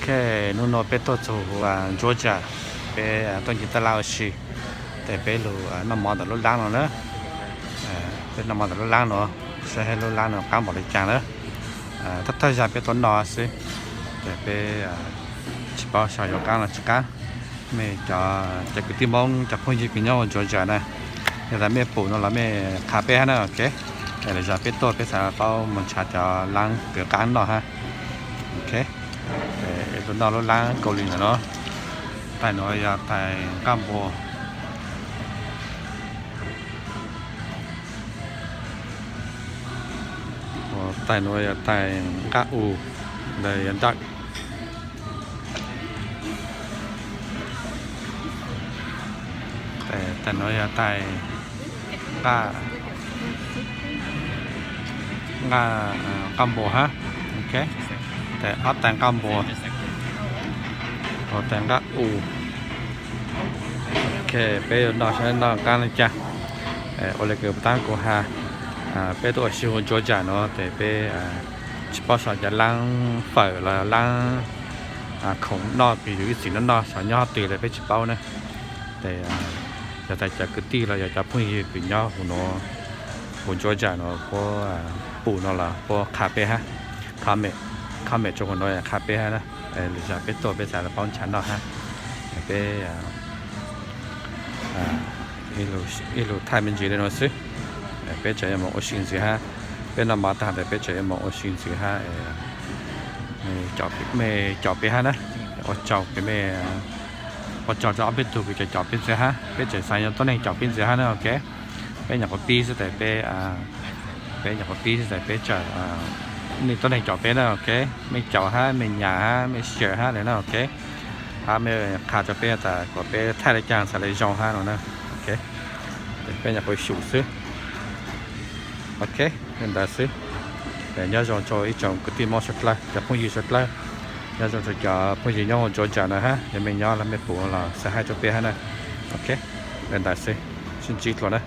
Hnub no peb tuaj txug Georgia, peb tuaj ncig taj laj ua si, ces peb lug noj mov ntawm lub laab no na. Peb noj mov ntawm lub laab no, saib lub laab no qaab npaum li cas na. Thawj thawj zag peb tuaj noj xwb, ces peb tsis paub xyov yuav qaab los tsis qaab. Mej cov, cov kwv tij Moob, cov phooj ywg kws nyob huv Georgia na, yog tas mej pum no los mej qha peb hab na, ok. Lwm zag peb tuaj peb xaav paub moog nrhav cov laab kws qaab noj hab. Ok, lug noj lub laab Kaus Lim ntawm no. Taig nuav yog taig nqaj npua. Taig nuav yog taig nqaj u, ntawd yog ntaj. Taig nuav yog taig nqaj, nqaj npua hab. Ok, taig ob taig nqaj npua, taig nqaj u. Ok, peb yuav noj saib noj qaab li cas. Ua le kws taab kuv has, peb tuaj ua si huv Georgia no ces peb tsis paub xyov cov laab fawm los laab khoom noj kws yus ib txwm noj noj xyov nyob twg lawm peb tsis paub na. Ces yog tas cov kwv tij los yog cov phooj ywg kws nyob huv nuav, huv Georgia no puab pum no los puab qha peb hab, comment rua huv nuav qha peb hab na. Lwm zag peb tuaj peb xaav paub nrhav noj hab. Peb ib lug thaij me ntsis li no xwb. Peb tseem yuav moog ua si ntxiv hab. Peb noj mov taag tas peb tseem yuav moog ua si ntxiv hab. Mej caum peb hab na. Ua tsaug, ua tsaug rua ob peb tug kws caum caum peb ntxiv hab. Peb tseem xaav yuav tuab neeg caum peb ntxiv hab na, ok. Peb nyuam qhuav pib xwb tas peb, peb nyuam qhuav pib xwb tas peb tseem, mej tuab neeg caum peb na, ok. Mej caum hab, mej nyam hab, mej share hab le na, ok. Hab mej qha rua peb tas kom peb thaij le caag xaav le zoo hab no na, ok. Peb nyuam qhuav xyum xwb. Ok, le ntawd xwb. Nyob zoo rua ib tsoom kwv tij Moob suav dlawg, cov phooj ywg suav dlawg. Nyob zoo rua cov phooj ywg nyob huv Georgia na hab, yog mej nyob los mej pum los xaav haij rua peb hab na. Ok, le ntawd xwb, sib ntsib dlua na.